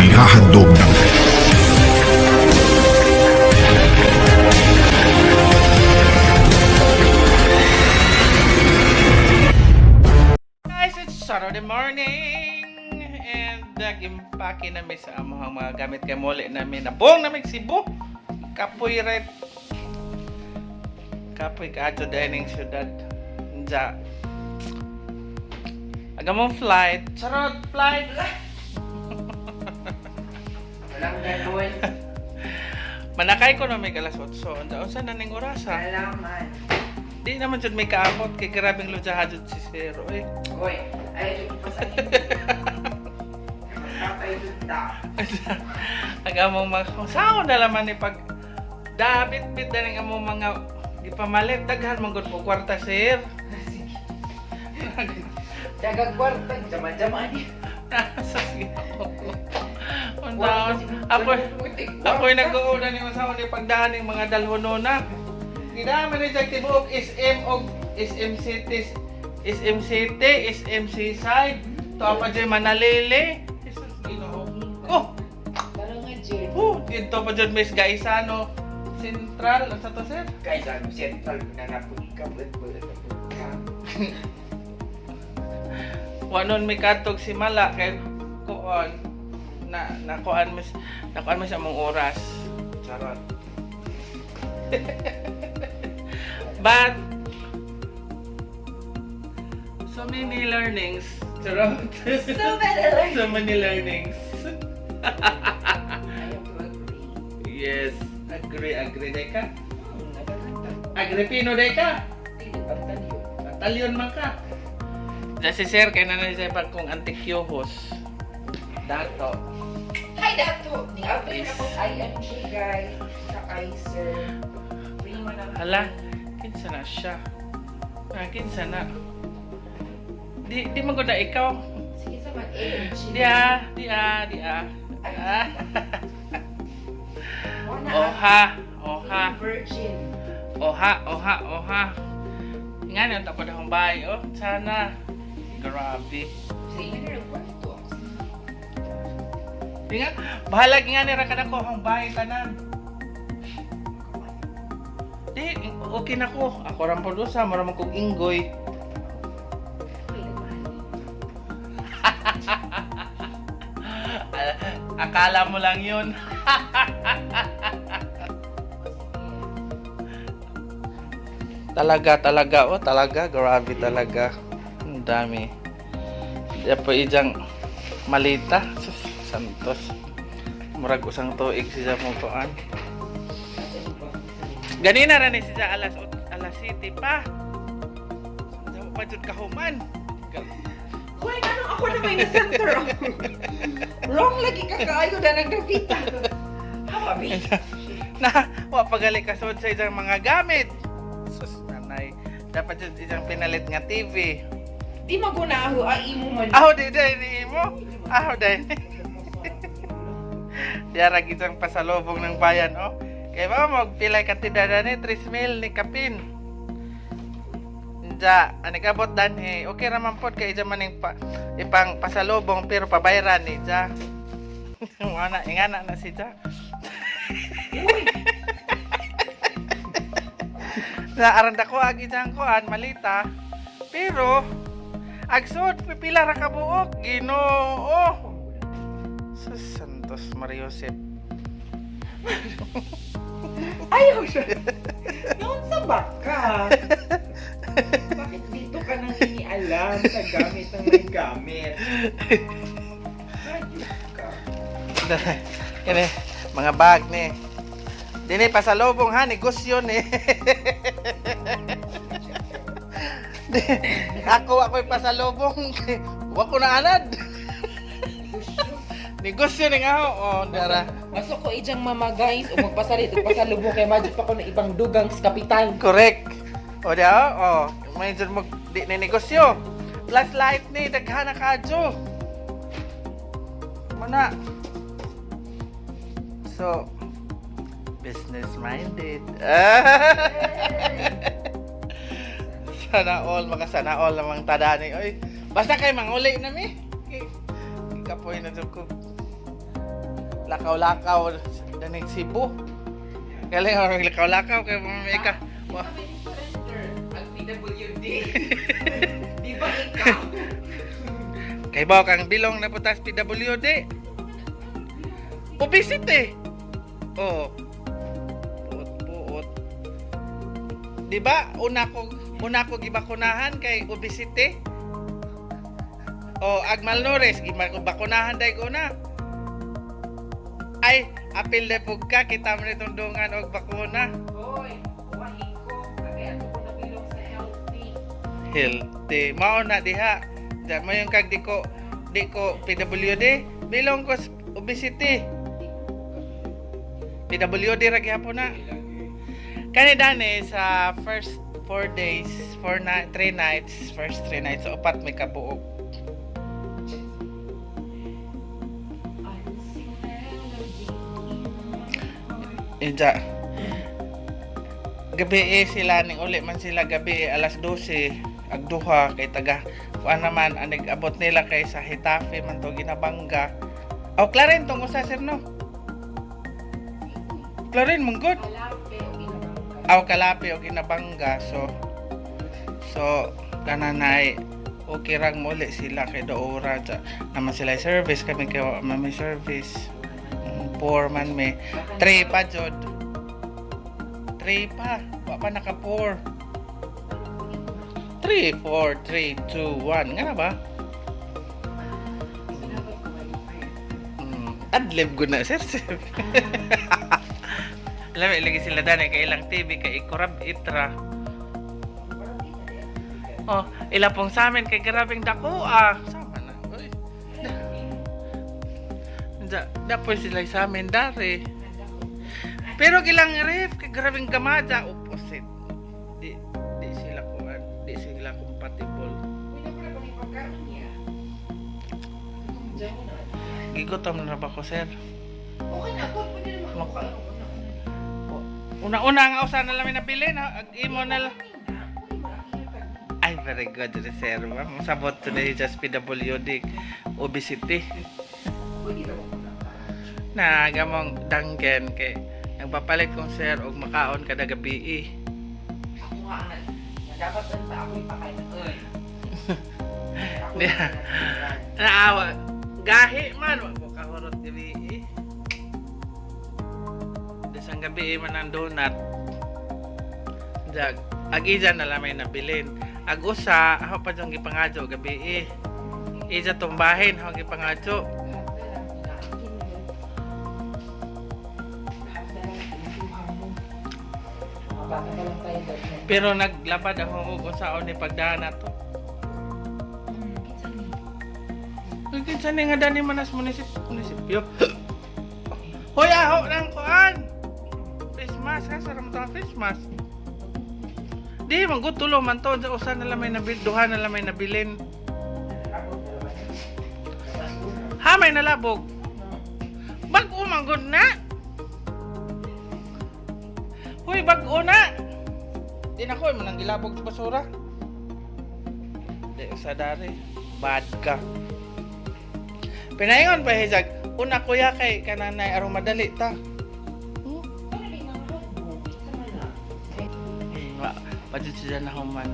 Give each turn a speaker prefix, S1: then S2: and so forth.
S1: Inihahandog ng
S2: Guys, it's Saturday morning! And nag-impake namin sa among mga gamit kay muli namin. Nabong namin Cebu! Kapoy red. Kapoy kaadto dining syudad. Nja. Aga mong flight. Charot, flight!
S3: Walang ganun.
S2: Manakay ko na may alas 8. Unsa unsa na ning orasa?
S3: Salamat.
S2: Di naman jud may kaabot kay grabeng lujaha jud si Sir. Oy.
S3: Hoy, ay, ito pa sa Tatay ta.
S2: Ang among mga sao na laman ni pag dabit bit na ning among mga gipamalit daghan man gud po kwarta, sir.
S3: Sige. Dagag kwarta, jama-jama niya.
S2: Sa Untaon ako ako'y nag-uuna ni usaw ni pagdaan ning mga dalhonona. Gidama ni jag tibuok SM og SM City, SM City, SM Seaside. To pa jud Manalili. Jesus, Ginoo. Oh,
S3: Parang nga, Jane.
S2: oh, dito pa jud Miss Gaisano Central, unsa to, sir?
S3: Guys, ano, central ko na napun ka, ba't napun ka?
S2: Wanon may katog si Mala kay kuon na nakuan mas nakuan mas among oras. Charot. But so many learnings. Charot.
S3: So many learnings.
S2: So many learnings.
S3: I have to agree.
S2: Yes, agree, agree day ka.
S3: Nagaganda.
S2: Agripino day ka.
S3: Hindi, pagtaliw.
S2: Talyon man ka. Diyan si sir kay nanay sa pag kong antikyuhos. Dato.
S3: Hi, Dato! Ning-upload na akong IMG, guys. Sa Kaiser. Free man ang...
S2: Hala, kinsa na siya? Ah, kinsa na? Di di man gud na ikaw.
S3: Sige sa man, AMG.
S2: Di ah, di ah, di ah. Ah.
S3: Wala.
S2: Oha, oha,
S3: Virgin.
S2: oha, oha, oha. Nga na tapos akong bahay, oh. Sana. Grabe.
S3: Sa inyo na kwarto.
S2: Di nga, bahalag nga ni ra kada ko akong bahay tanan. Di, okay na ko. Ako ram po sa, mura man kog inggoy. Akala mo lang yun. Talaga, talaga. Oh, talaga. Grabe talaga. Ang dami. Di po ijang malita. Sus, Santos. Murag usang tuig siya mo kuan. Ganina ra ni siya alas city pa. Sa pa jud kahuman.
S3: Hoy, anong ako na may center? Wrong lagi ka kaayo na nagdapita. Hawa, bi.
S2: Na wa pagali kasod sa isang mga gamit. Sus, nanay. Dapat jud isang pinalit nga TV.
S3: Di maguna ako, ay imo man.
S2: Aho di day ni imo. Aho day. Diara isang pasalubong ng bayan oh. Kay ba magpilay ka tidada ni 3 mil ni kapin. Nja, ani kabot danhi. Okay ra man pod kay ija maning pa, ipang pasalubong pero pabayran ni ja. Wala ingana na si ja. Na aranda ko ag ijang kuan malita. Pero agsod pipila ra ka buok Ginoo. Sa Santos Maria Josep.
S3: Ayaw siya. Noon sa baka. Bakit dito ka nanginialam sa gamit ng may gamit? Hayop ka.
S2: Kini mga bag ni. Dini pasalubong ha negosyo ni. Di, ako ako'y pasalubong. Wa ko na anad. Negosyo ni nga ho. Oh, dara.
S3: Masok ko ijang mama guys o magpasalit o pasalubong kay madyo pa ko na ibang dugang sa kapitan.
S2: Correct. O di oh, oh. May dyan mag di ni negosyo. Plus light ni daghan na kadyo. Mana. So business minded. Sana all makasana all namang tadani. Oy, basta kay manguli na mi. Kay kapoy na jud ko. Lakaw-lakaw danig Cebu. Galing ako lakaw-lakaw kay may ka.
S3: Wa may surrender ang PWD. Di ba ikaw?
S2: Kay ba kang bilong na putas PWD? Obesity. Oh. Puot puot. Di ba una ko gibakunahan kay obesity? Oh, ag malnourished gibakunahan dai ko na. Ay, apil na pug ka kita mo nitong dungan og bakuna.
S3: Hoy, uwahin ko. Kaya ako ko nabilong sa healthy.
S2: Healthy. Mao na diha. Di mo yung kag di ko PWD, bilong ko sa obesity. PWD ra gihapon na. Kani dani sa first 4 days, four na, 3 nights, first 3 nights, so upat may kabuok. Inja. Gabi eh sila ning uli man sila gabi eh, alas 12 ag duha kay taga kuan naman anig abot nila kay sa Hetafe man to ginabangga. Oh, Clarin tong usa, sir, no. Clarin mong good.
S3: Kalape o ginabangga.
S2: Aw kalapi og ginabangga, so kananay okay rang muli sila kay doora ja naman sila service kami kay wa man may service. Poor man may three pa jud, three pa, wa pa naka four, three four three two one nga na ba? Adlib gud na, sir sir. Alam lagi sila dani kay ilang TV kay ikurab itra. Oh, ila pong sa amin kay grabeng dako ah. Sama na. Uy. Da, da po sila sa amin dari. Pero kilang ref kay grabeng gamada opposite. Di di sila kuan, di sila compatible. Gigutom na ba ko, sir?
S3: Okay na, tol. Pwede na makakuha.
S2: Una-una nga usa na lang may nabili na ag imo na lang. Ay, very good reserva. Masabot today just PWD obesity.
S3: Pwede na makakuha.
S2: Na gamong danggen kay nagpapalit kong sir og makaon kada gabi eh.
S3: Ako nga ang dapat lang sa ako ipakain. Uy. Ako
S2: Yeah.
S3: lang ang
S2: Naawa. Gahi man wa ko kahurot gabi eh. Desang gabi eh, man ang donut. Jag ag isa na lang may nabilin. Ag usa ako pa jong gipangadyo gabi eh. Isa tumbahin ako gipangadyo.
S3: Lahat na lang inaangkin mo. Lahat na lang kinukuha mo. Mga bata pa lang tayo dati.
S2: Pero naglabad ako og usaon ni pagdaan nato.
S3: Kinsa ni?
S2: Uy, kinsa ni nga dani manas munisipyo. Hoy, aho nang kuan. Christmas ha, sarap to Christmas. Di man gud tulo man to, usa na lang may nabil, duha na lang may nabilin.
S3: Ako na naman.
S2: Ha, may nalabog. Bag-o man gud na. Hoy, bag-o na. Di na ko man ang gilabog sa basura. Di sa dari. Bad ka. Pinaingon pa hizag, una kuya kay kananay aron madali ta.
S3: Ano rin ang hotdog? Kinsa man na?
S2: Wa, pa jud siya na human.